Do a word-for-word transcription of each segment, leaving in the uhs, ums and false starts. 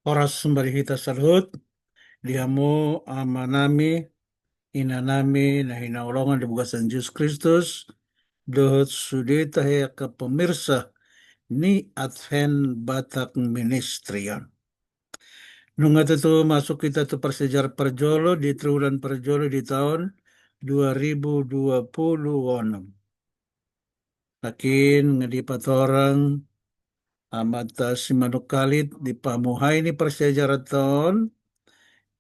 Horas ma di hita saluhut, di hamu amanami, inanami na hinaholongan di bagasan Jesus Kristus, dohot sude tahe angka pemirsa ni Advent Batak Ministry on. Nunga tutu masuk hita tu parsiajaran parjolo di triwulan parjolo di taon dua ribu dua puluh onom. Nangkin nga dipatorang Amanta Simanungkalit di pamuhai ni parsiajaran on,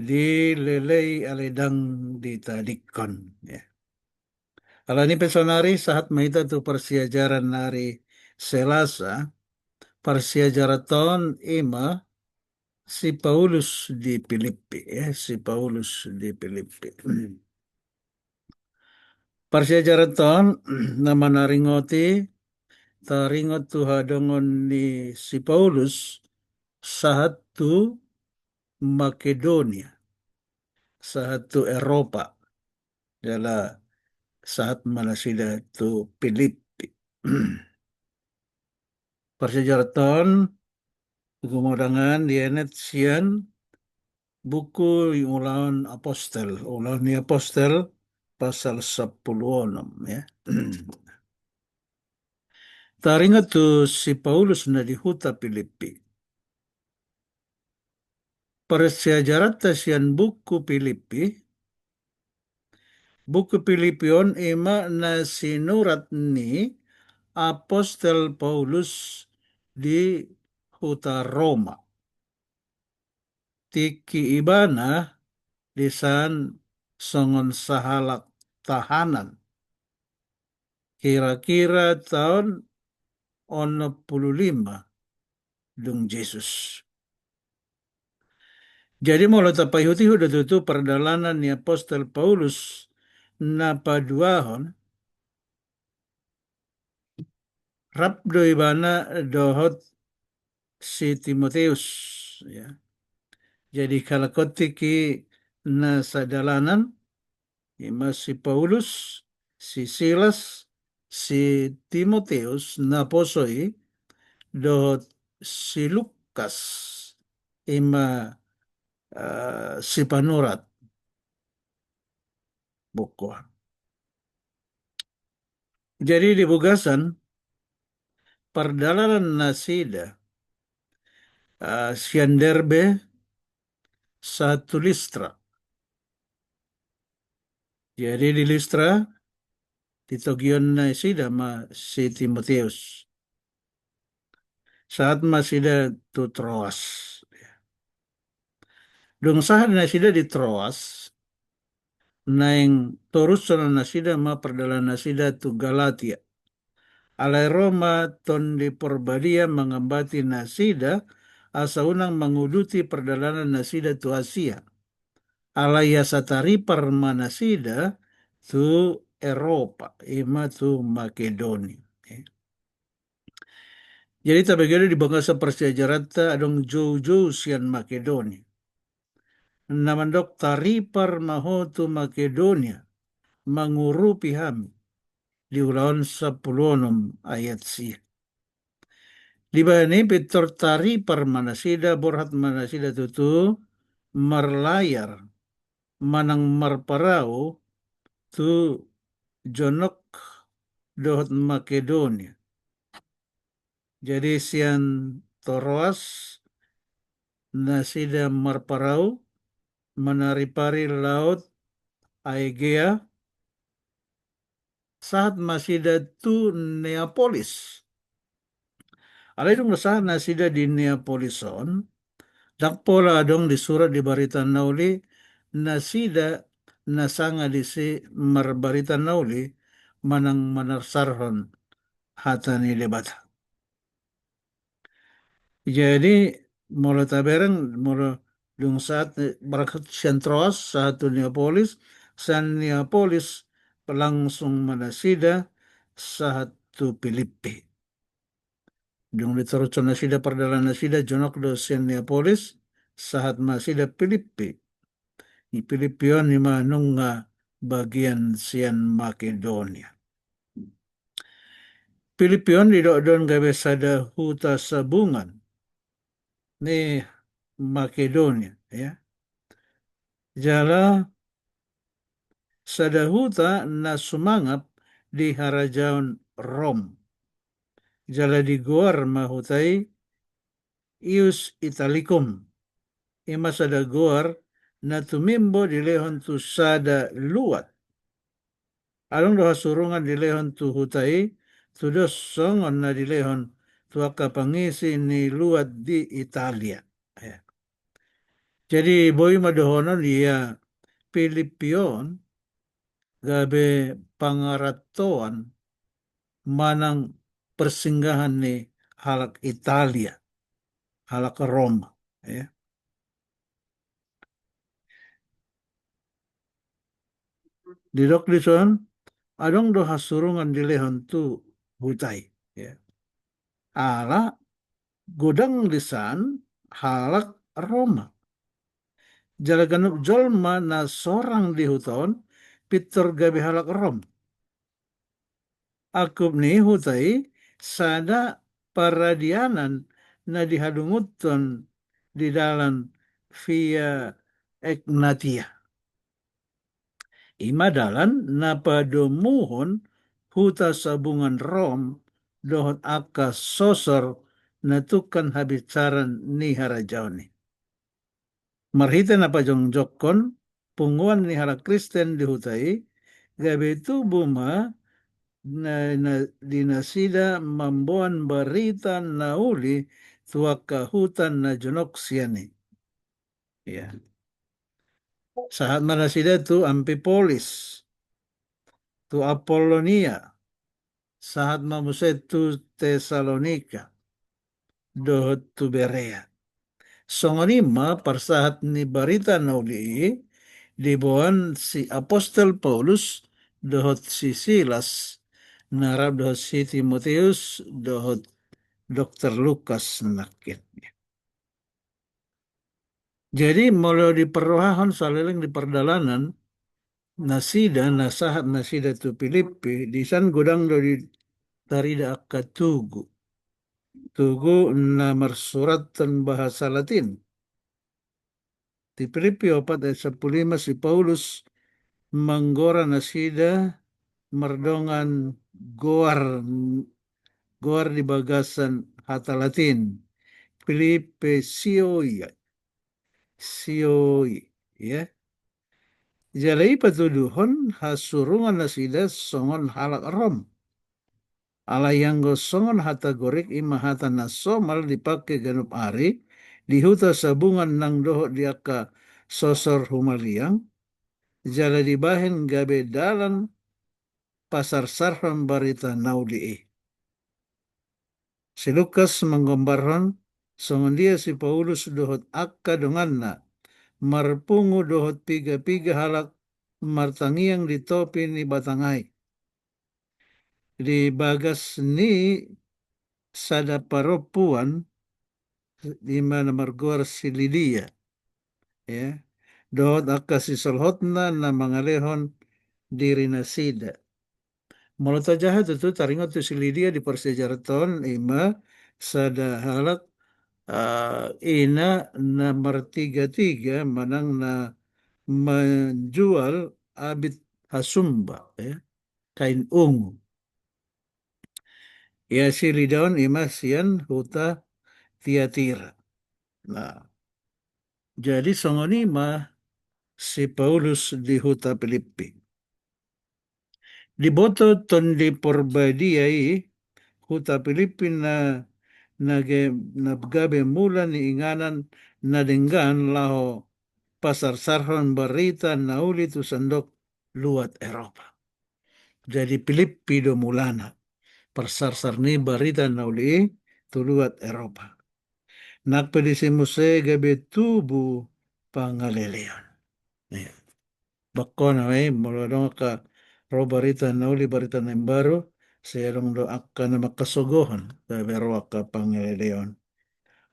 dilelei ale ndang ditadingkon. Ya. Alani pe saonari sahat ma hita tu parsiajaran ni ari Selasa, parsiajaran on ima si Paulus di Pilippi, ya, si Paulus di Pilippi. Parsiajaran on na manaringoti, taringot tu hadongan ni si Paulus sahat tu Makedonia, sahat tu Eropa, jala sahat ma nasida tu Pilippi. Parsiajaran on gumodangan dienet sian buku Ulaon Apostel, Ulaon ni Apostel pasal sampulu onom, ya. Taringot tu si Paulus na di huta Pilippi. Parsiajaranta sian buku Pilippi, buku Pilippi on ima na sinurat ni Apostel Paulus di huta Roma. Tingki ibana disan songon sahalak tahanan. Kira-kira taon onom pulu lima dung Jesus. Jadi molo tapaihut-ihut do tutu pardalanan ni Apostel Paulus na paduahon, rap do ibana dohot si Timoteus, ya. Jadi halak on tingki na sadalanan, ima si Paulus, si Silas, si Timoteus naposo i, dohot si Lukas, ima, eh, sipanurat buku. Jadi di bagasan pardalanan nasida, eh, sian Derbe sahat tu Listra. Jadi di Listra, ditogion nasida ma si Timoteus. Sahat ma nasida tu Troas. Dung sahat nasida di Troas, naeng torushon nasida ma pardalanan nasida tu Galatia. Alai ro ma Tondi Porbadia mangambati nasida, asa unang manguduti pardalanan nasida tu Asia. Alai asa taripar ma nasida tu Eropa, ima tu Makedonia. Jadi tabege do di bagasan parsiajaranta adong joujou sian Makedonia. Na mandok taripar ma ho tu Makedonia, mangurupi hami. Di Ulaon sampulu onom ayat sia. Dibahen i pintor taripar ma nasida, borhat ma nasida tutu marlayar manang marparau tu jonok dohot Makedonia. Jadi sian Troas nasida marparau manaripari laut Aegea, sahat ma nasida tu Neapolis. Alai dung sahat nasida di Neapolis on, ndang pola adong disurat di Barita Nauli nasida na sanga disi marbarita nauli manang manarsarhon hata ni Debata. Jadi molo tabereng, molo dung sahat, eh, berangkat sian Troas sahat tu Neapolis, sian Neapolis langsung ma nasida sahat tu Pilippi. Dung ditorushon nasida pardalanan nasida, jonok do sian Neapolis, sahat ma nasida Pilippi. Di Pilippi on ima nunga bagian sian Makedonia. Pilippi on didok do on gabe sada huta sabungan ni Makedonia, ya. Jala sada huta na sumangap di harajaon Rom. Jala digoar ma huta i Ius Italicum. I ma sada goar na tumimbo dilehon tu sada luat. Adong do hasurungan dilehon tu huta i, tudos songon na dilehon tu angka pangisi ni luat di Italia. Ya. Jadi boi ma dohonon ia Pilippi on gabe pangarantoan manang persinggahan ni halak Italia, halak Roma, ya. Didok dison, adong do hasurungan dilehon tu huta i, ya. Ala godang disan halak Roma. Jala ganup jolma na sorang di huta on pintor gabe halak Rom. Angkup ni huta i sada paradianan na dihadunguthon di dalan Via Egnatia. I ma dalan na padomuhon huta sabungan Rom dohot angka sosor na tungkan habinsaran ni harajaon i. Marhite na pajongjongkon punguan ni halak Kristen di huta i, gabe tubu ma na, na, di nasida mamboan barita na uli tu angka huta na jonok sian i. Ya. Sahat ma nasida tu Amfipolis, tu Apolonia, sahat ma muse tu Tesalonika, dohot tu Berea. Songon i ma parsahat ni barita na uli i diboan si Apostel Paulus dohot si Silas, na rap dohot si Timoteus, dohot dokter Lukas nangkin. Jadi molo diparrohahon saleleng di pardalanan, nasida na sahat nasida tu Pilippi, disan godang do ditarida angka tugu. Tugu na marsurathon bahasa Latin. Di Pilippi opat ayat sampulu lima si Paulus manggora nasida mardongan goar, goar di bagasan hata Latin. Pilippi sioi, sioi, ya. Jala i patuduhon hasurungan nasida songon halak Rom. Alai anggo songon hata Gorik i ma hata na somal dipangke ganup ari di huta sabungan nang dohot di angka sosor humaliang, jala dibahen gabe dalan pasarsarhon barita na uli i. Si Lukas manggombarhon songon dia si Paulus dohot angka donganna marpungu dohot piga-piga halak martangiang di topi ni batang ai. Di bagas ni sada parompuan, i ma na margoar si Lidia, ya, dohot angka sisolhotna na mangalehon diri nasida. Molo tajaha tutu taringot tu si Lidia di parsiajaranta on, i ma sada halak, ah, ina na martiga-tiga manang na manjual abit hasumba, ya, kain ungu. Ia si Lidia on i ma sian huta Tiatira. Nah, jadi songon i ma si Paulus di huta Pilippi. Diboto Tondi Porbadia i huta Pilippi na, na ge-, na gabe mula ni inganan na denggan laho pasarsarhon barita na uli tu sandok luat Eropa. Jadi Pilippi do mulana parsarsar ni barita na uli i tu luat Eropa. Nang pe disi muse gabe tubu pangaleleon. Ia. Bangkona ma i, molo adong angka ro barita na uli, barita na imbaru, sai adong do angka na mangkasogohon gabe ro angka pangaleleon.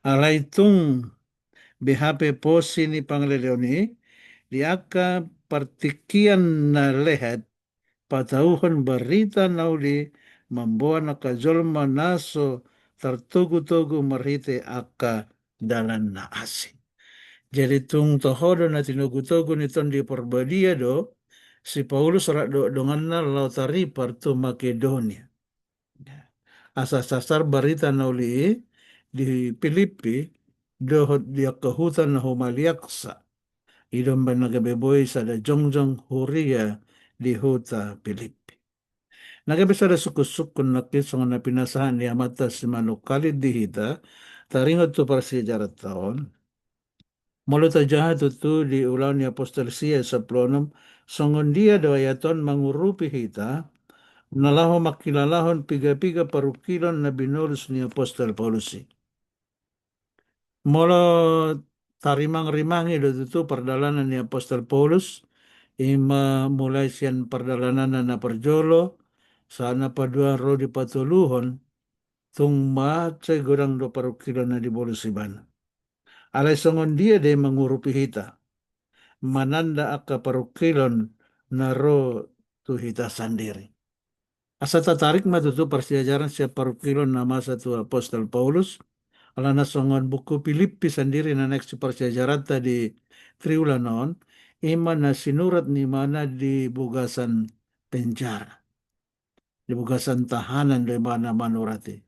Alai tung be hape posi ni pangaleleon i, di angka partingkian na lehet, patauhon barita na uli mamboan angka jolma na so tartogu-togu marhite angka dalan na asing. Jadi tung toho do na tinogu-togu ni Tondi Parbadia do si Paulus rap dohot donganna laho taripar tu Makedonia. Asa sasar barita na uli i di Pilippi dohot di angka huta na humaliangsa. I do umbahen na gabe boi sada jongjong huria di huta Pilippi. Na gabe sada sungkun-sungkun nangkin songon na pinasahat ni Amanta Simanungkalit di hita, taringot tu parsiajaranta on. Molo tajaha tutu di Ulaon ni Apostel sia sampulu onom, songon dia do ayat on mangurupi hita, na laho mangkilalahon piga-piga parungkilon na binolus ni Apostel Paulus i. Molo tarimang-rimangi do tutu pardalanan ni Apostel Paulus, i ma mulai sian pardalananna na parjolo, sahat na paduahon ro di patoluhon, tung mansai godang do parungkilon na dibolus ibana. Alai songon dia do i mangurupi hita, mananda angka parungkilon na ro tu hita sandiri. Asa tatarik ma tutu parsiajaran sian parungkilon na masa tu Apostel Paulus, alana songon buku Pilippi sandiri na naeng siparsiajaranta di triwulan on, i ma na sinurat ni ibana di bagasan penjara. Di bagasan tahanan do ibana manurat i.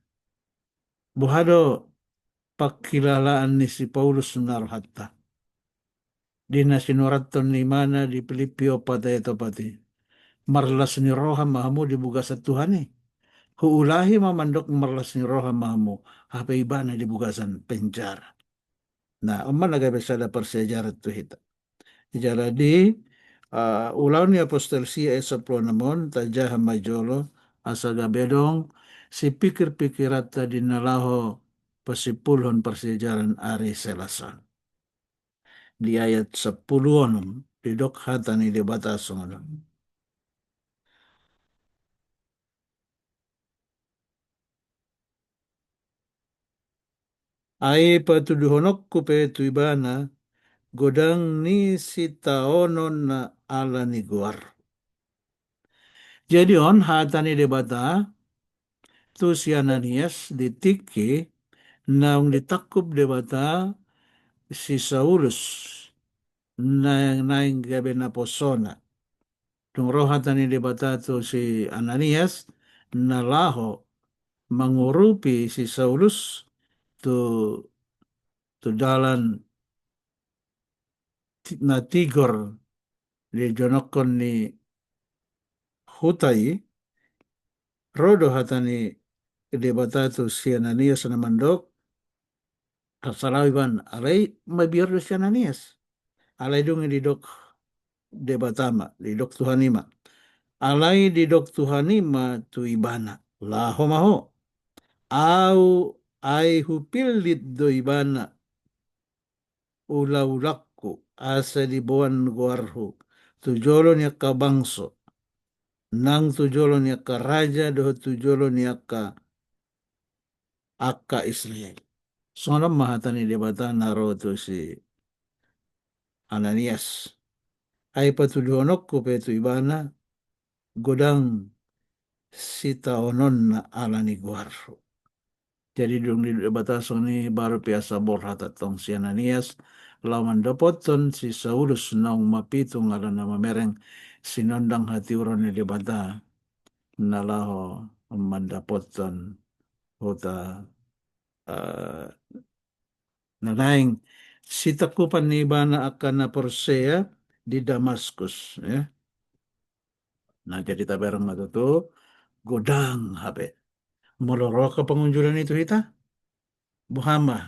Boha do pangkilalaan ni si Paulus na rohanta di na sinurathon ni ibana di Pilippi opat ayat opat i? Marlas ni roha ma hamu di bagasan Tuhan i. Huulahi ma mandok marlas ni roha ma hamu, hape ibana di bagasan penjara. Nah, on ma na gabe sada parsiajaran tu hita. Jala di, ah, Ulaon ni Apostel sia ayat sampulu onom on, tajaha ma jolo, asa gabe adong sipikir-pikiranta di na laho pasimpulhon parsiajaran ari Selasa on. Di ayat sampulu onom, didok hata ni Debata songon on. Ai patuduhononku pe tu ibana godang ni sitaonon na ala ni goar. Jadi on hata ni Debata tu si Ananias di tingki naung ditangkup Debata si Saulus na naeng gabe naposona. Dung ro hata ni Debata tu si Ananias na laho mangurupi si Saulus tu, tu dalan ti-, na tigor di jonongkon ni huta i, ro do hata ni Debata tu si Ananias na mandok, asa laho ibana, alai mabiar do si Ananias. Alai dung i didok Debata ma, didok Tuhan i ma. Alai didok Tuhan i ma tu ibana, laho ma ho. Au ai hupillit do ibana ulaulangku, asa diboan goarhu tu jolo ni angka bangso, nang tu jolo ni angka raja dohot tu jolo ni angka, angka Israel. Songon on ma hata ni Debata na ro tu si Ananias. Ai patuduhononku pe tu ibana godang sitaononna ala ni goarhu. Jadi dung didok Debata songon i, baru pe asa borhat antong si Ananias laho mandapothon si Saulus naung mapitung ala na mamereng sinondang hatiuron ni Debata na laho mandapothon huta, eh, na naeng sitangkupan ni ibana angka na porsea di Damaskus, ya. Nah, jadi tabereng ma tutu godang hape. Molo ro angka pangunjunan i tu hita, boha ma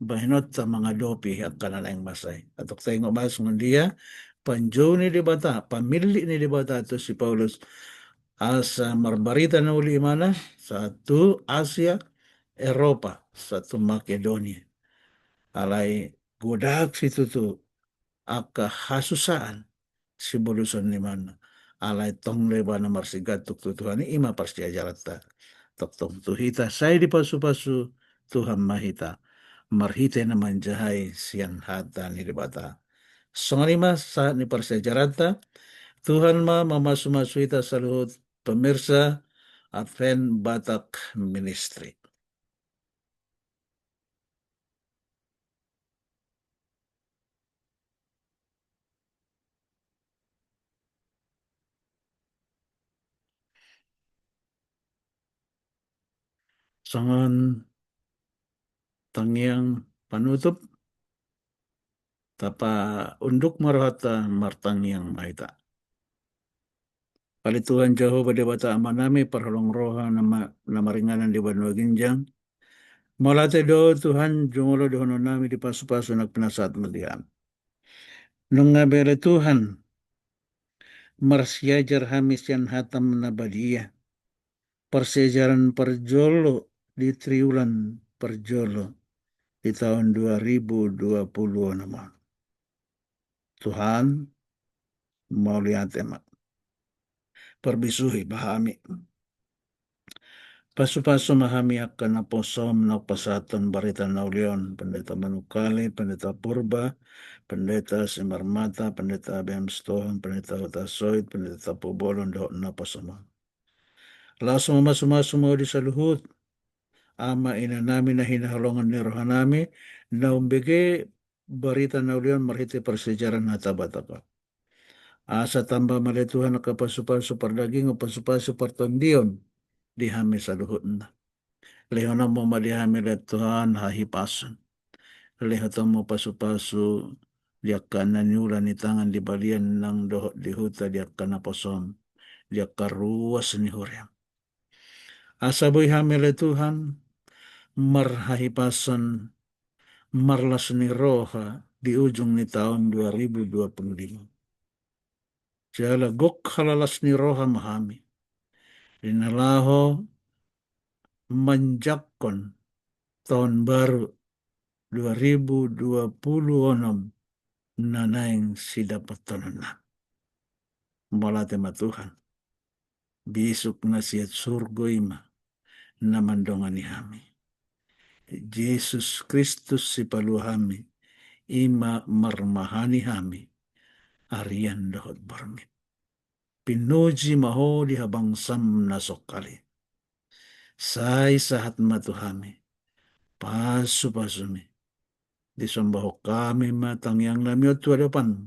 bahenonta mangadopi angka na naeng masa i? Antong taingot ma songon dia panjou ni Debata, pamillit ni Debata tu si Paulus, asa marbarita na uli ibana sahat tu Asia, Eropa, sahat tu Makedonia. Alai godang situtu angka hasusaan siboluson ni ibana. Alai tong do ibana marsigantung tu Tuhan i. I ma parsiajaranta tongtong tu hita, sai dipasupasu Tuhan ma hita marhite na manjahai sian hata ni Debata. Songon i ma sahat ni parsiajaranta. Tuhan ma mamasumasu hita saluhut pemirsa Advent Batak Ministry. Songon tangiang panutup, tapaunduk ma rohanta, martangiang ma hita. Ale Tuhan Jahowa Debata Amanami, parholong roha na ma-, na maringanan di banua ginjang. Mauliate do Tuhan, jumolo dohononnami di pasupasu na pinasahatmu di hami. Nunga be ale Tuhan, marsiajar hami sian hataM na badia. Parsiajaran parjolo di triwulan parjolo di taon dua ribu dua puluh onom on. Tuhan, mauliate ma. Parbisuhi ma hami. Pasupasu ma hami angka naposoM na pasahathon barita na uli on, Pendeta Manungkalit, Pendeta Purba, Pendeta Simarmata, Pendeta Abraham Sitohang, Pendeta Hutasoit, Pendeta Tampubolon dohot naposoM on. Laos mamasumasu ma Ho di saluhut ama inanami na hinaholongan ni rohanami, na umbege barita na uli on marhite parsiajaran hata Batak on. Asa tamba ma ale Tuhan angka pasupasu pardagingon, pasupasu partondion di hami saluhutna. LehononMu ma di hami ale Tuhan hahipason. LehononMu pasupasu di angka na niula ni tangan di balian nang dohot di huta, di angka naposoM, di angka ruas ni huriaM. Asa boi hami ale Tuhan marhahipason, marlas ni roha di ujung ni taon dua ribu dua puluh lima. Jala gok halalas ni roha ma hami di na laho manjangkon taon baru dua ribu dua puluh onom na naeng sidapothononnami. Mauliate ma Tuhan. Bisuk na sian surgo i ma na mandongani hami. Jesus Kristus Sipalua hami, i ma marmahani hami arian dohot borngin. Pinuji ma Ho di habangsam na songkali. Sai sahat ma tu hami pasupasuMi. Disombahon hami ma tangiangnami on tu adopanMu,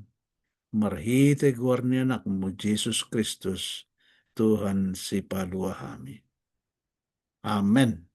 marhite goar ni AnakMu Jesus Kristus, Tuhan Sipalua hami. Amen.